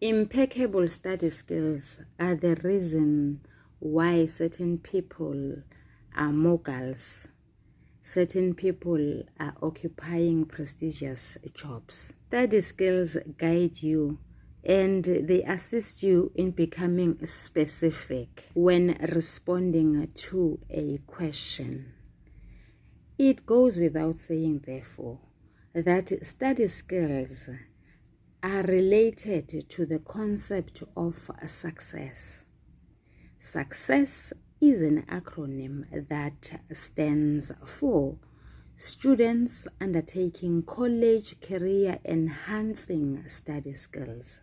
Impeccable study skills are the reason why certain people are moguls. Certain people are occupying prestigious jobs. Study skills guide you and they assist you in becoming specific when responding to a question. It goes without saying, therefore, that study skills are related to the concept of success. Success is an acronym that stands for Students Undertaking College Career Enhancing Study Skills.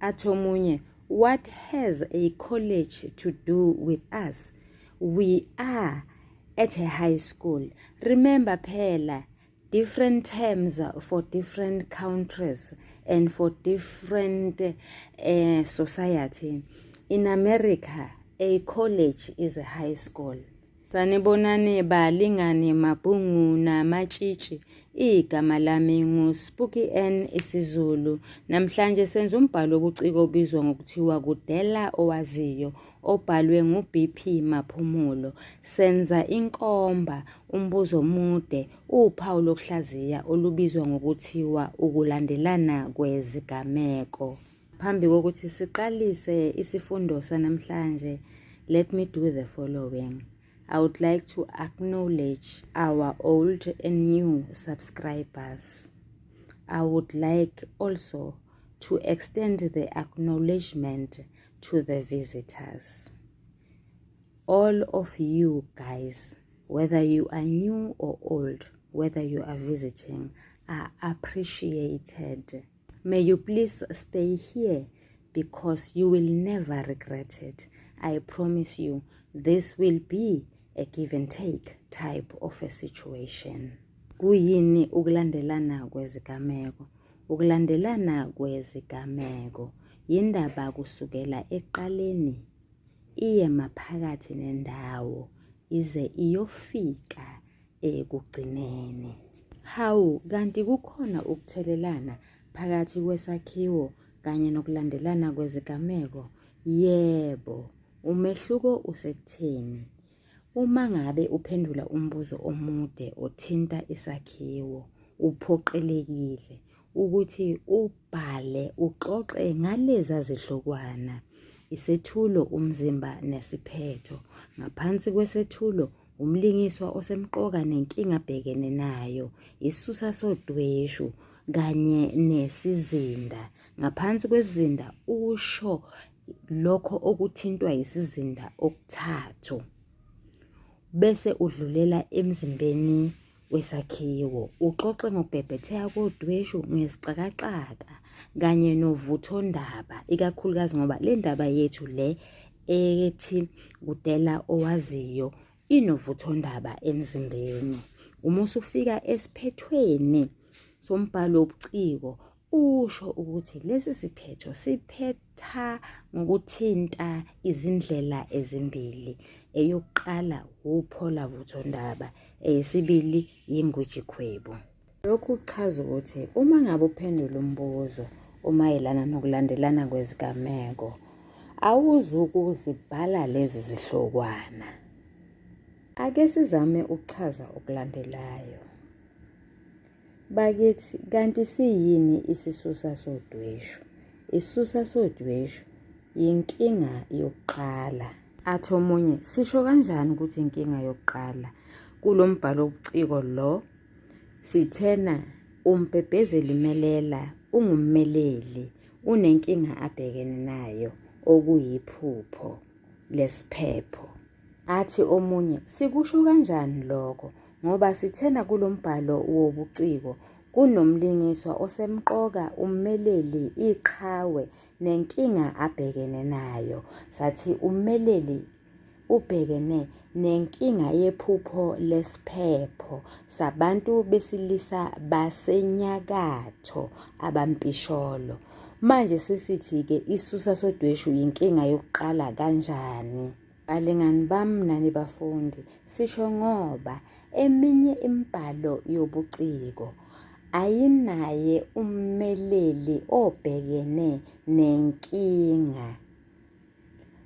Athi omunye, what has a college to do with us? We are at a high school. Remember phela, different terms for different countries and for different society. In America, a college is a high school. Sanibonani balingani mabhungu namatshitshi. Igama lami nguSpooky N isiZulu. Namhlanje senza umbhalo wobuciko obizwa ngokuthiwa Kudela Owaziyo obhalwe nguBP Maphumulo. Senza inkomba, umbuzo omude, uphawu lokuhlaziya olubizwa ngokuthiwa ukulandelana kwezigameko. Phambi kokuthi siqalise isifundo sanamhlanje, let me do the following. I would like to acknowledge our old and new subscribers. I would like also to extend the acknowledgement to the visitors. All of you guys, whether you are new or old, whether you are visiting, are appreciated. May you please stay here because you will never regret it. I promise you, this will be a give and take type of a situation. Kuyini ukulandelana kwezigameko? Ukulandelana kwezigameko yindaba kusukela ekuqaleni iye maphakathi nendawo ize iyofika ekugcineni. Hawu, kanti kukhona ukuthelelana phakathi kwesakhiwo kanye nokulandelana kwezigameko? Yebo, umehluko usekutheni uma ngabe uphendula umbuzo omude othinta isakhiwo, uphoqelekile ukuthi ubhale uxoxe ngaleza zihlokwana, isethulo, umzimba nesiphetho. Ngaphansi kwesethulo, umlingiswa osemqoka nenkinga abhekene nayo, isisusa sodweshu kanye nesizinda. Ngaphansi kwesizinda usho lokho okuthintwa yisizinda okuthathu, bese udlulela emzimbeni wesakhiwo, uxoxe ngokubhebhetheka kodweshu ngesixakaxaka kanye novuthondaba, ikakhulukazi ngoba le ndaba yethu le ethi Kudela Owaziyo inovuthondaba emzimbeni. Uma usufika esiphethweni sombhalo wobuciko, usho ukuthi lesi siphetho siphetha ngokuthinta izindlela ezimbili. Eyokuqala wuphola vuthondaba, eyesibili yingwijikhwebu. Lokhu kuchaza ukuthi uma ngabe uphendula umbuzo omayelana nokulandelana kwezigameko, awuzukuzibhala lezi zihlokwana. Ake sizame ukuchaza okulandelayo. Bakithi, kanti siyini isisusa sodweshu? Isisusa sodweshu yinkinga yokuqala. Athi omunye, sisho kanjani ukuthi inkinga yokuqala? Kulo mbhalo wobuciko lo, sithena umbhebhezeli melela ungummeleli unenkinga abhekene nayo okuyiphupho lesiphepho. Athi omunye, sikusho kanjani lokho? Ngoba sithena kulo mbhalo wobuciko kunomlingiswa osemqoka, ummeleli, iqhawe nenkinga abhekene nayo. Sathi ummeleli ubhekene nenkinga yephupho lesiphepho sabantu besilisa basenyakatho abampisholo. Manje sesithi-ke isusa sodweshu yinkinga yokuqala kanjani? Balingani bami nani bafundi, sisho ngoba eminye imibhalo yobuciko ayinaye ummeleli obhekene nenkinga.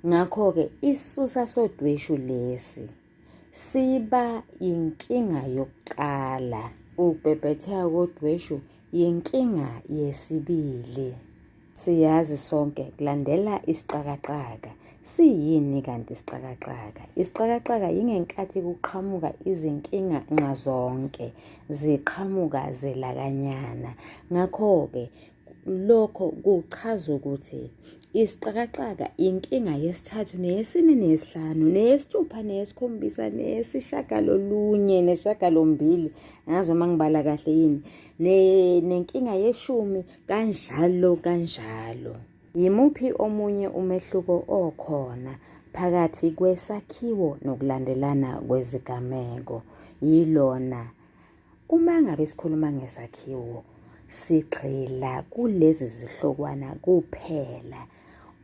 Ngakho-ke isisusa sodweshu lesi siba yinkinga yokuqala. Ukubhebhetheka kodweshu yinkinga yesibili. Siyazi sonke kulandela isixakaxaka. Siyini kanti isixakaxaka? Isixakaxaka yingenkathi kuqhamuka izinkinga nxazonke, ziqhamuka zelakanyana. Ngakho-ke lokho kuchaza ukuthi isixakaxaka inkinga yesithathu neyesine neyesihlanu neyesithupha neyesikhombisa neyesishagalolunye nesishagalombili angazi uma ngibala kahle yini nenkinga yeshumi kanjalo kanjalo. Yimuphi omunye umehluko okhona phakathi kwesakhiwo nokulandelana kwezigameko? Yilona, uma ngabe sikhuluma ngesakhiwo, sigxila kulezi zihlokwana kuphela.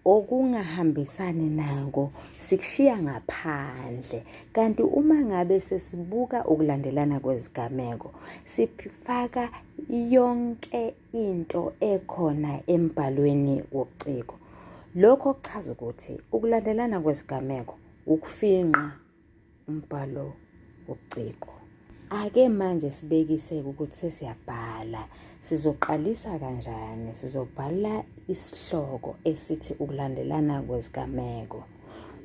Okungahambisani nako sikushiya ngaphandle. Kanti uma ngabe sesibuka ukulandelana kwezigameko, sifaka yonke into ekhona embhalweni wobuciko. Lokho kuchaza ukuthi ukulandelana kwezigameko ukufingqa umbhalo wobuciko. Ake manje sibekise ukuthi sesiyabhala. Sizoqalisa kanjani? Sizobhala isihloko esithi ukulandelana kwezigameko.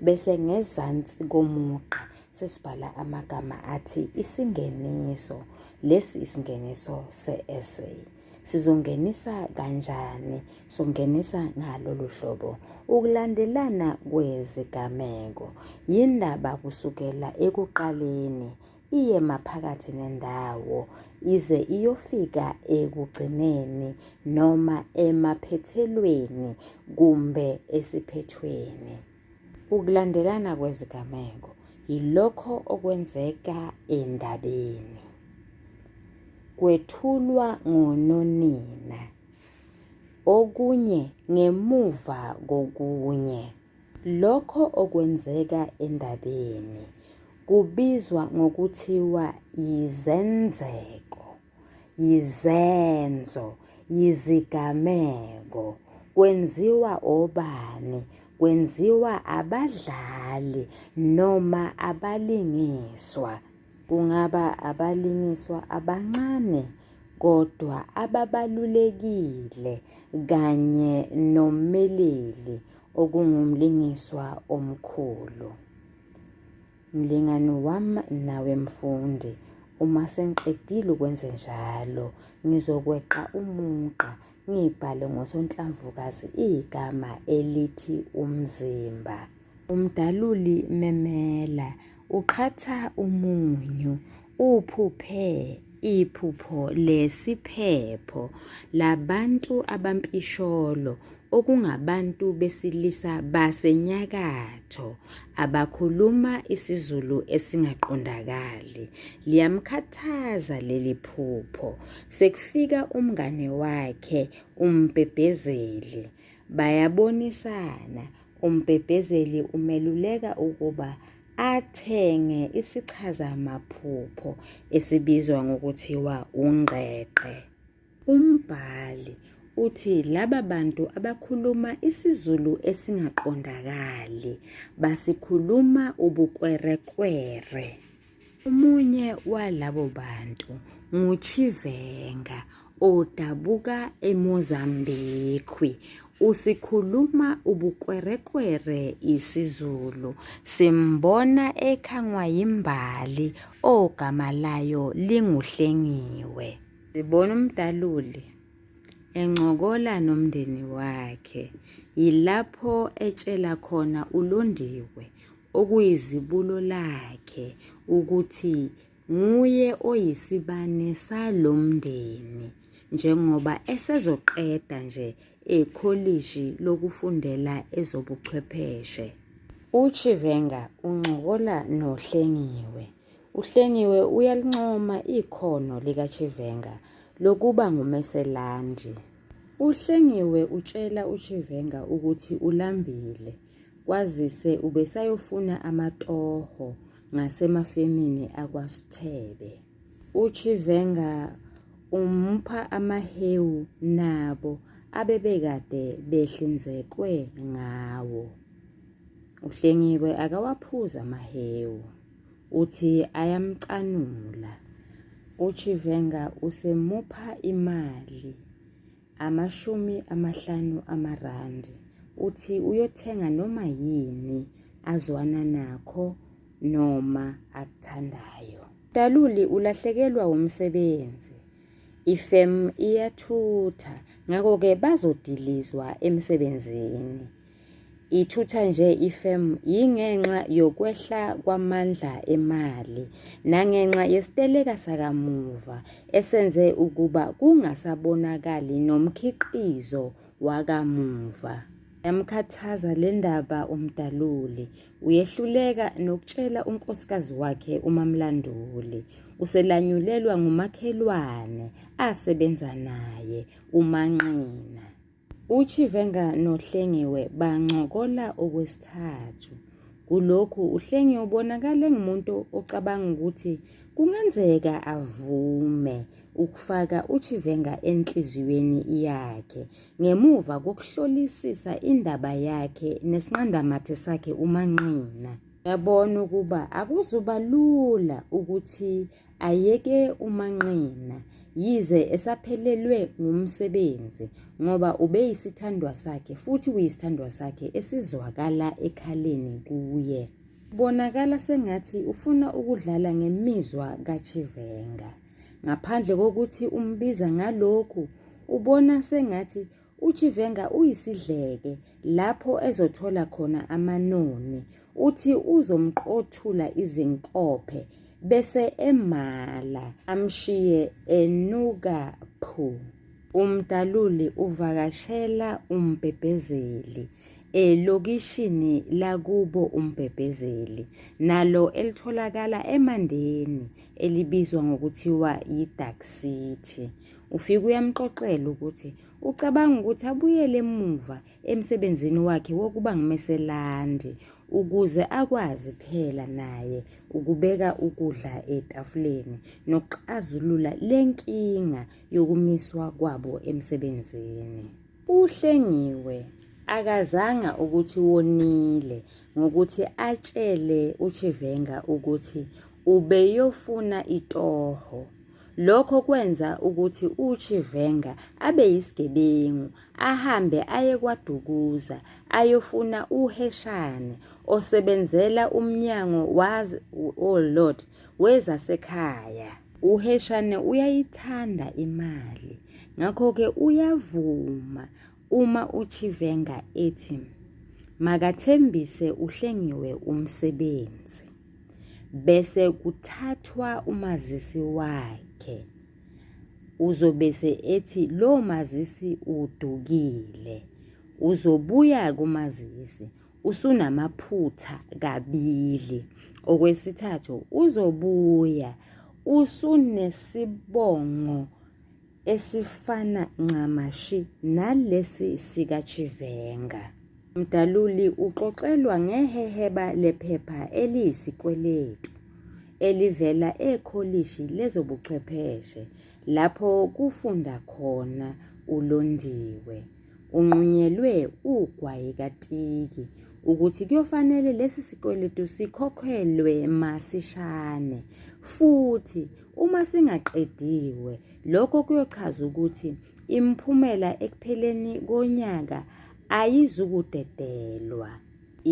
Bese ngezansi komugqa sesibhala amagama athi isingeniso. Lesi isingeniso se-essay. Sizongenisa kanjani? Songenisa ngalolu hlobo. Ukulandelana kwezigameko yindaba kusukela ekuqaleni iye maphakathi nendawo ize iyofika ekugcineni noma emaphethelweni kumbe esiphethweni. Ukulandelana kwezigameko yilokho okwenzeka endabeni. Kwethulwa ngononina. Okunye ngemuva kokunye. Lokho okwenzeka endabeni kubizwa ngokuthiwa yizenzeko, yizenzo, yizigameko. Kwenziwa obani? Kwenziwa abadlali noma abalingiswa. Kungaba abalingiswa abancane kodwa ababalulekile kanye nommeleli okungumlingiswa omkhulu. Mlingani wami nawe mfundi, uma sengiqedile ukwenzenjalo, ngizokweqa umugqa ngibhale ngosonhlamvukazi igama elithi umzimba. Umdaluli memela, uqhatha umunyu, uphuphe iphupho lesiphepho labantu abampisholo okungabantu besilisa basenyakatho abakhuluma isiZulu esingaqondakali. Liyamkhathaza leli phupho. Sekufika umngane wakhe uMbhebhezeli. Bayabonisana, uMbhebhezeli umeluleka ukuba athenge isichazamaphupho esibizwa ngokuthiwa ungqeqe. Umbhali uthi laba bantu abakhuluma isiZulu esingaqondakali basikhuluma ubukwerekwere. Omunye walabo bantu nguChivenga odabuka eMozambique. Usikhuluma ubukwerekwere isiZulu. Simbona ekhangwa yimbali ogama layo linguHlengiwe. Sibona uMdaluli encokola nomndeni wakhe. Yilapho etshela khona uLondiwe okuyizibulo lakhe ukuthi nguye oyisibani salo mndeni njengoba esezoqeda nje ekholishi lokufundela ezobuchwepheshe. UChivenga uncokola noHlengiwe. UHlengiwe uyalincoma ikhono likaChivenga lokuba ngumeselandi. UHlengiwe utshela uChivenga ukuthi ulambile kwazise ubesayofuna amatoho ngasemafemini akwaSithebe. UChivenga Umupha amahewu nabo abebekade behlinzekwe ngawo. UHlengiwe akawaphuzi amahewu, uthi ayamcanula. UChivenga usemupha imali, ama-50 amarandi, uthi uyothenga noma yini azwana nakho noma akuthandayo. Mdaluli ulahlekelwa wumsebenzi. Ifemu iyathutha ngakho-ke bazodilizwa emsebenzini. Ithutha nje ifemu yingenxa yokwehla kwamandla emali nangenxa yesiteleka sakamuva esenze ukuba kungasabonakali nomkhiqizo wakamuva. Yamkhathaza le ndaba uMdaluli. Uyehluleka nokutshela unkosikazi wakhe uMaMlanduli. Uselanyulelwa ngumakhelwane asebenza naye uManqina. UChivenga noHlengiwe bancokola okwesithathu. Kulokhu uHlengiwe ubonakala engumuntu ocabanga ukuthi kungenzeka avume ukufaka uChivenga enhliziyweni yakhe ngemuva kokuhlolisisa indaba yakhe nesinqandamathe sakhe uManqina. Uyabona ukuba akuzuba lula ukuthi ayeke uManqina yize esaphelelwe ngumsebenzi ngoba ubeyisithandwa sakhe futhi uyisithandwa sakhe esizwakala ekhaleni kuye. Kubonakala sengathi ufuna ukudlala ngemizwa kaChivenga. Ngaphandle kokuthi umbiza ngalokhu, ubona sengathi UChivenga uyisidleke lapho ezothola khona amanoni. Uthi uzomqothula izinkophe bese emala amshiye enuka phu. UMdaluli uvakashela uMbhebhezeli elokishini lakubo uMbhebhezeli nalo elitholakala eMandeni elibizwa ngokuthiwa yi-Dark City. Ufike uyamxoxela ukuthi Ucabanga ukuthi abuyele emuva emsebenzini wakhe wokuba ngumeselandi ukuze akwazi phela naye ukubeka ukudla etafuleni nokuxazulula le nkinga yokumiswa kwabo emsebenzini. UHlengiwe akazanga ukuthi wonile ngokuthi atshele uChivenga ukuthi ubeyofuna itoho. Lokho kwenza ukuthi uChivenga abe yisigebengu, ahambe aye kwaDukuza ayofuna uHeshane osebenzela umnyango was oh Lord wezasekhaya. UHeshane uyayithanda imali, ngakho-ke uyavuma uma uChivenga ethi makathembise uHlengiwe umsebenzi. Bese kuthathwa umazisi wakhe. Uzobese ethi lo mazisi udukile. Uzobuya kumazisi usunamaphutha kabili. Okwesithathu uzobuya usunesibongo esifana ncamashi nalesi sikaChivenga. Mdaluli uxoxelwa ngeheheba lephepha eliyisikweletu elivela ekholishi lezobuchwepheshe lapho kufunda khona uLondiwe. Unqunyelwe ugwayi katiki ukuthi kuyofanele lesi sikweletu sikhokhelwe masishane futhi Uma singaqediwe, lokho kuyochaza ukuthi imiphumela ekupheleni konyaka ayizukudedelwa.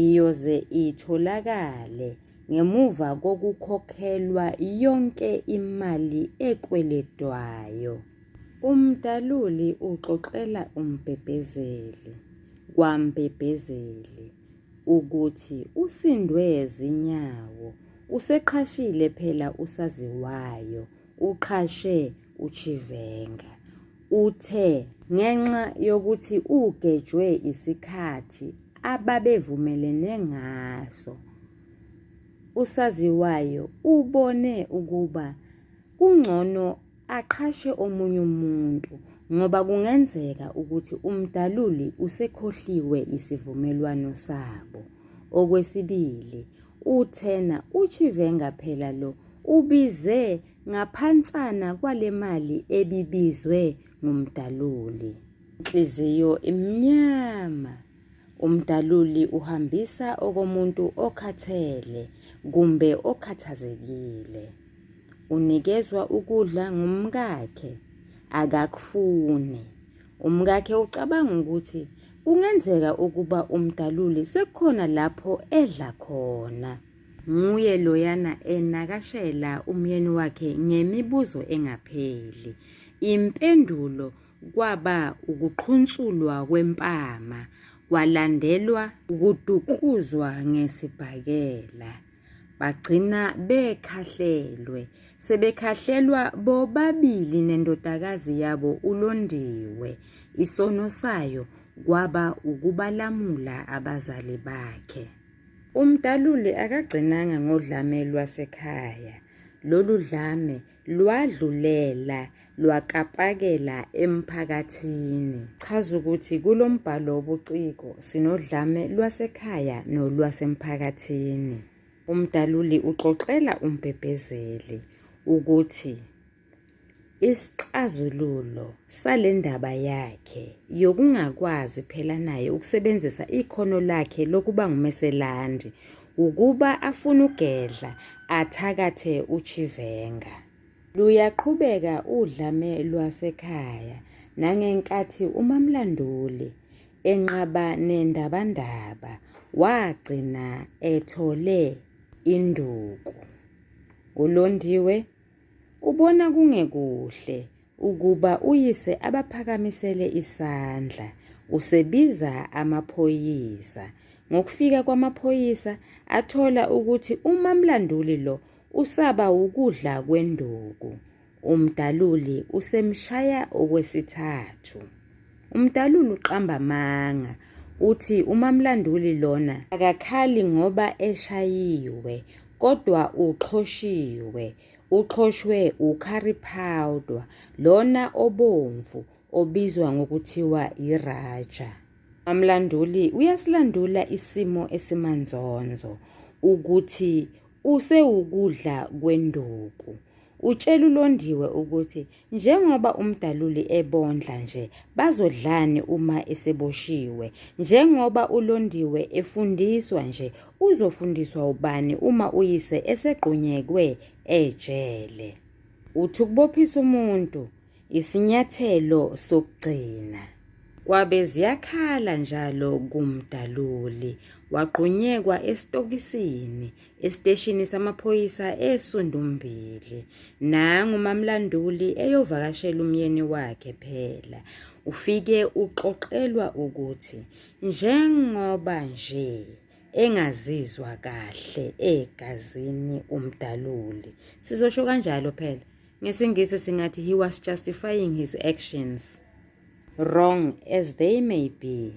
Iyoze itholakale ngemuva kokukhokhelwa yonke imali ekweletwayo. Umdaluli uxoxela uMbhebhezeli kwaMbhebhezeli ukuthi usindwe zinyawo Useqhashile phela usaziwayo, uqhashe uChivenga. Uthe ngenxa yokuthi ugejwe isikhathi ababevumelene ngaso, usaziwayo ubone ukuba kungcono aqhashe omunye umuntu ngoba kungenzeka ukuthi uMdaluli usekhohliwe isivumelwano sabo. Okwesibili, uthena uChivenga phela lo ubize ngaphansana kwale mali ebibizwe nguMdaluli. Inhliziyo imnyama. UMdaluli uhambisa okomuntu okhathele kumbe okhathazekile. Unikezwa ukudla ngumkakhe, akakufuni. Umkakhe ucabanga ukuthi kungenzeka ukuba uMdaluli sekukhona lapho edla khona. Nguye loyana enakashela umyeni wakhe ngemibuzo engapheli. Impendulo kwaba ukuqhunsulwa kwempama, kwalandelwa ukudukluzwa ngesibhakela. Bagcina bekhahlelwe, sebekhahlelwa bobabili nendodakazi yabo uLondiwe. Isono sayo kwaba ukubalamula abazali bakhe. UMdaluli akagcinanga ngodlame lwasekhaya. Lolu dlame lwadlulela lwakapakela emphakathini. Chaza ukuthi kulo mbhalo wobuciko sinodlame lwasekhaya nolwasemphakathini. UMdaluli uxoxela uMbhebhezeli ukuthi Isixazululo sale ndaba yakhe yokungakwazi phela naye ukusebenzisa ikhono lakhe lokuba ngumeselandi wukuba afune uGedla athakathe uChivenga. Luyaqhubeka udlame lwasekhaya nangenkathi uMaMlanduli enqaba nendabandaba wagcina ethole induku. ULondiwe Ubona kungekuhle ukuba uyise abaphakamisele isandla. Usebiza amaphoyisa. Ngokufika kwamaphoyisa athola ukuthi uMaMlanduli lo usaba wukudla kwenduku. UMdaluli usemshaya okwesithathu. UMdaluli uqamba amanga uthi uMaMlanduli lona akakhali ngoba eshayiwe kodwa uxhoshiwe, uxhoshwe ucurry powder lona obomvu obizwa ngokuthiwa yiraja. UMaMlanduli uyasilandula isimo esimanzonzo ukuthi usewukudla kwenduku. Utshela uLondiwe ukuthi Njengoba uMdaluli ebondla nje bazodlani uma eseboshiwe? Njengoba uLondiwe efundiswa nje uzofundiswa ubani uma uyise esegqunyekwe ejele? Uthi ukubophisa umuntu isinyathelo sokugcina. Kwabe ziyakhala njalo kuMdaluli, wagqunyekwa esitokisini esiteshini samaphoyisa eSundumbili. Nangu uMaMlanduli eyovakashela umyeni wakhe phela. Ufike uxoxelwa ukuthi njengoba nje engazizwa kahle egazini uMdaluli. Sizosho kanjalo phela. NgesiNgisi singathi he was justifying his actions, wrong as they may be.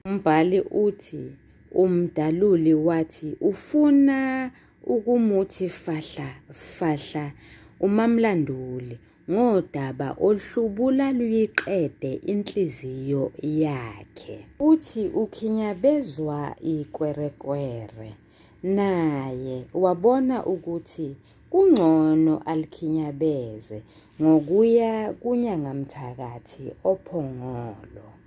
Umbhali uthi uMdaluli wathi ufuna ukumuthi fahla fahla uMaMlanduli ngodaba oluhlubula luyiqede inhliziyo yakhe. Uthi ukhinyabezwa ikwerekwere naye wabona ukuthi kungcono alikhinyabeze ngokuya kunyangamthakathi oPhongolo.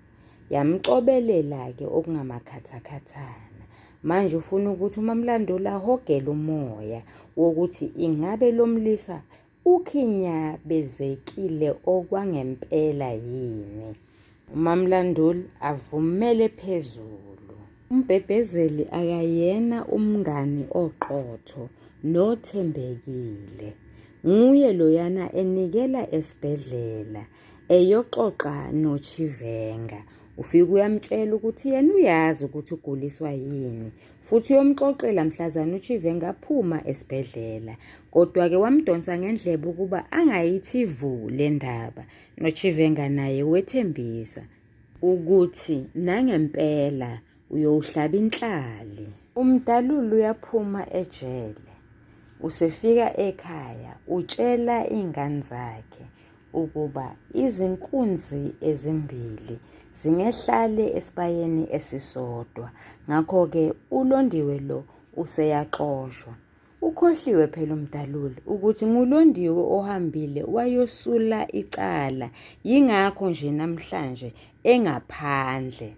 Yamcobelela-ke okungamakhathakhathana. Manje ufuna ukuthi uMaMlanduli ahogele umoya wokuthi ingabe lo mlisa ukhinyabezekile okwangempela yini. UMaMlanduli avumele phezulu. Umbhebhezeli akayena umngani oqotho nothembekile. Nguye loyana enikela esibhedlela eyoxoxa noChivenga. Ufike uyamtshela ukuthi yena uyazi ukuthi uguliswa yini futhi uyomxoxela mhlazane uChivenga aphuma esibhedlela. Kodwa-ke wamdonsa ngendlebe ukuba angayithi vu le ndaba. NoChivenga naye wethembisa ukuthi nangempela uyowuhlaba inhlali. Umdaluli uyaphuma ejele. Usefika ekhaya utshela iy'ngane zakhe ukuba izinkunzi ezimbili zingehlale esibayeni esisodwa, ngakho-ke uLondiwe lo useyaxoshwa. Ukhohliwe phela uMdaluli ukuthi nguLondiwe ohambile wayosula icala, yingakho nje namhlanje engaphandle.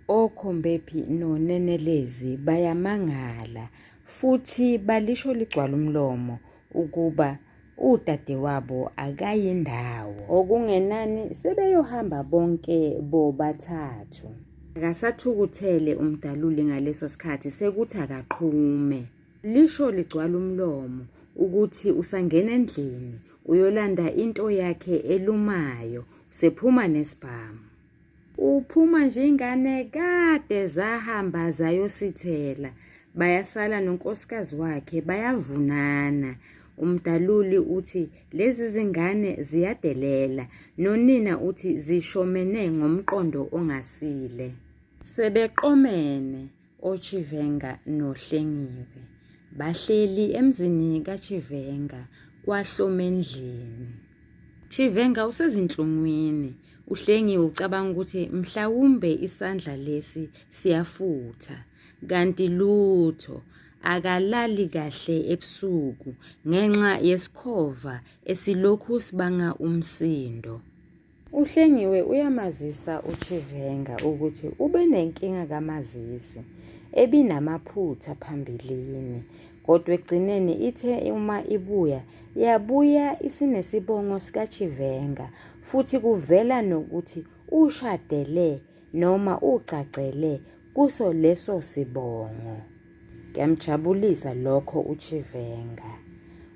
OKhombephi noNenelezi bayamangala futhi balisho ligcwala umlomo ukuba udadewabo akayindawo. Okungenani sebeyohamba bonke bobathathu. Akasathukuthele uMdaluli ngaleso sikhathi sekuthi akaqhume. Lisho ligcwala umlomo ukuthi usangena endlini uyolanda into yakhe elumayo usephuma nesibhamu. Uphuma nje ingane kade zahamba zayosithela. Bayasala nonkosikazi wakhe bayavunana. Umdaluli uthi lezi zingane ziyadelela nonina uthi zishomene ngomqondo ongasile. Sebeqomene oChivenga noHlengiwe. Bahleli emzini kaChivenga kwaHlomendlini. Chivenga usezinhlungwini. UHlengiwe ucabanga ukuthi mhlawumbe isandla lesi siyafutha kanti lutho akalali kahle ebusuku ngenxa yesikhova esilokhu sibanga umsindo. UHlengiwe uyamazisa uChivenga ukuthi ubenenkinga kamazisi ebinamaphutha phambilini kodwa ekugcineni ithe uma ibuya yabuya isinesibongo sikaChivenga futhi kuvela nokuthi ushadele noma ugcagcele kuso leso sibongo. Kuyamjabulisa lokho uChivenga.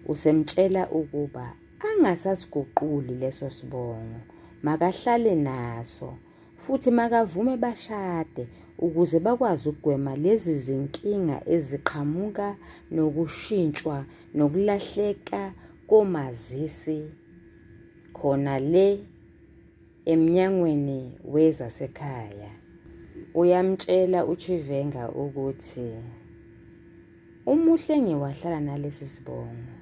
Usemtshela ukuba angasasiguquli leso sibongo, makahlale naso futhi makavume bashade ukuze bakwazi ukugwema lezi zinkinga eziqhamuka nokushintshwa nokulahleka komazisi khona le emnyangweni wezasekhaya. Uyamtshela uChivenga ukuthi umuhlengi wahlala nalesi sibongo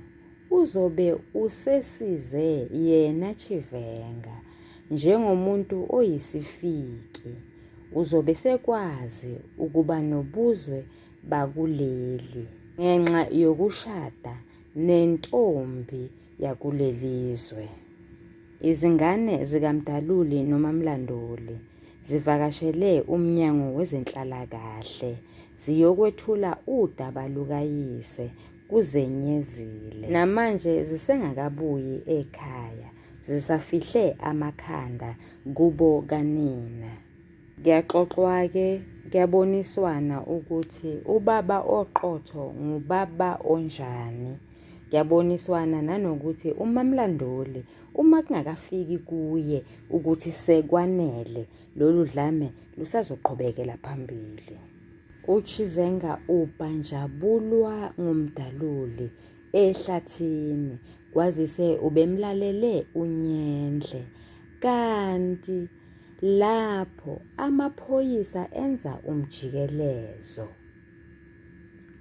uzobe usesize yena Chivenga njengomuntu oyisifiki uzobe sekwazi ukuba nobuzwe bakuleli ngenxa yokushada nentombi yakulelizwe. Izingane zikaMdaluli noMaMlanduli zivakashele uMnyango wezeNhlalakahle ziyokwethula udaba lukayise kuZenyezile. Namanje zisengakabuyi ekhaya, zisafihle amakhanda kubo kanina. Kuyaxoxwa-ke, kuyaboniswana ukuthi ubaba oqotho ngubaba onjani. Kuyaboniswana nanokuthi uMaMlanduli uma kungakafiki kuye ukuthi sekwanele lolu dlame lusazoqhubekela phambili. UChivenga ubhanjabulwa nguMdaluli ehlathini kwazise ubemlalele uNyendle kanti lapho amaphoyisa enza umjikelezo.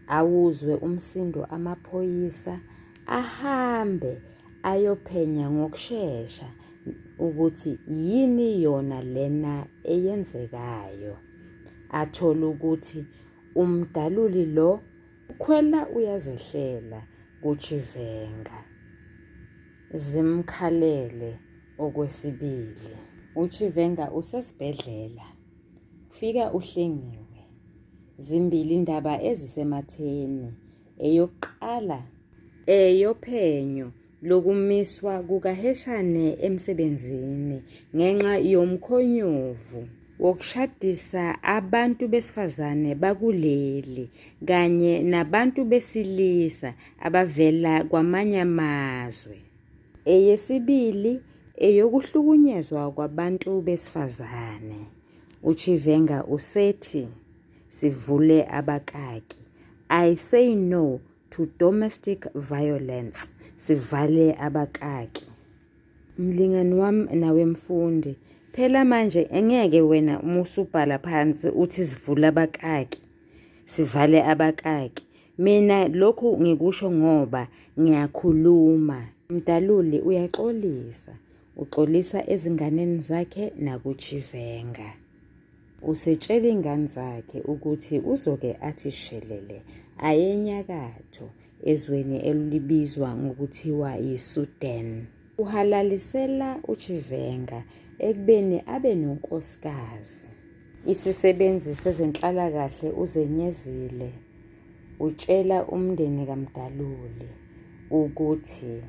Awuzwe umsindo amaphoyisa ahambe ayophenya ngokushesha ukuthi yini yona lena eyenzekayo. Athole ukuthi uMdaluli lo ukhwela uyazehlela kuChivenga. Zimkhalele okwesibili. UChivenga usesibhedlela. Fika uHlengiwe. Zimbili indaba ezisematheni. Eyokuqala eyophenyo lokumiswa kukaHeshane emsebenzini ngenxa yomkhonyovu wokushadisa abantu besifazane bakuleli kanye nabantu besilisa abavela kwamanye amazwe. Eyesibili eyokuhlukunyezwa kwabantu besifazane. UChivenga usethi sivule abakaki. I say no to domestic violence. Sivale abakaki. Mlingani wami nawe mfundi, phela manje engeke wena uma usubhala phansi uthi sivule abakaki, sivale abakaki. Mina lokhu ngikusho ngoba ngiyakhuluma. Mdaluli uyaxolisa, uxolisa ezinganeni zakhe nakuChivenga. Usetshela ingane zakhe ukuthi uzoke athi shelele aye enyakatho ezweni elibizwa ngokuthiwa yiSudan. Uhalalisela uChivenga ekubeni abe nonkosikazi. Isisebenzi sezenhlalakahle uZenyezile utshela umndeni kaMdaluli ukuthi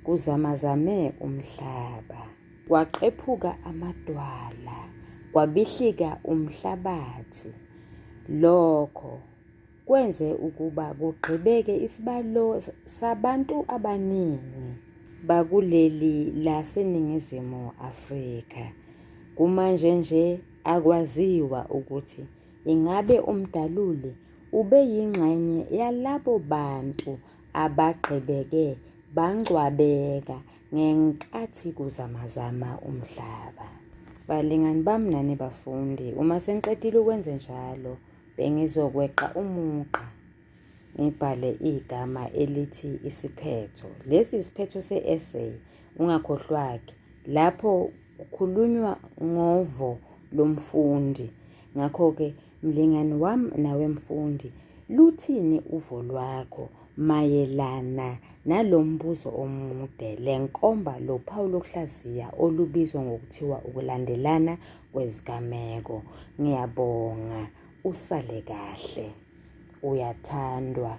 kuzamazame umhlaba. Kwaqephuka amadwala, kwabihlika umhlabathi. Lokho kwenze ukuba kugqibeke isibalo sabantu abaningi bakuleli laseNingizimu Afrika. Kumanje nje akwaziwa ukuthi ingabe uMdaluli ubeyingxenye yalabo bantu abagqibeke bangcwabeka ngenkathi kuzamazama umhlaba. Balingani bami nani bafundi, uma seniqedile ukwenze njalo, bengizokweqa umugqa ngibhale igama elithi isiphetho. Lesi isiphetho se-essay, ungakhohlwa-ke lapho kukhulunywa ngovo lomfundi. Ngakho-ke mlingani wami nawe mfundi, luthini uvo lwakho mayelana nalo mbuzo omude, le nkomba, lo phawu lokuhlaziya olubizwa ngokuthiwa ukulandelana kwezigameko? Ngiyabonga, usale kahle. Uyathandwa.